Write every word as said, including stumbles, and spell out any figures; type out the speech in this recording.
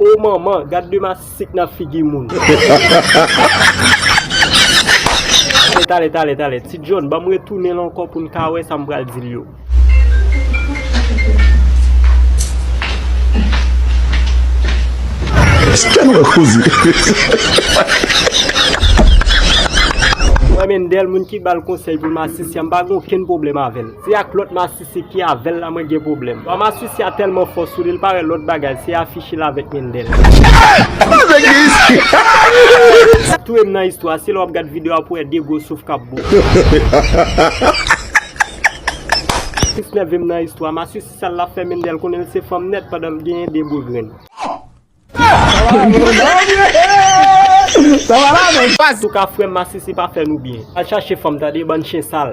O manman, gad de masisi k nan figi moun. Talè, talè, talè, talè. Ti John, ban m retounen l ankò pou n ka wè sa m pral di l yo. Èske nou wè koze? Mwen, Mendel, moun ki ba l konsèy pou l masisi a, m pa gen okenn pwoblèm avè l. Se ak lòt masisi ki avè l la mwen gen pwoblèm. Bon, masisi a tèlman fò sou li, l pa wè lòt bagay, se afiche l avèk Mendel. Touye m nan istwa, se lè w ap gad videyo a pou w wè de gwo souf k ap bout. Sis nève m nan istwa, masisi sa l ap fè Mendel konnen l se fanm nèt pandan l genyen de bò grenn. Antouka, frè m, masisi pa fè nou byen. Al chache fanm, tande, bann chen sal.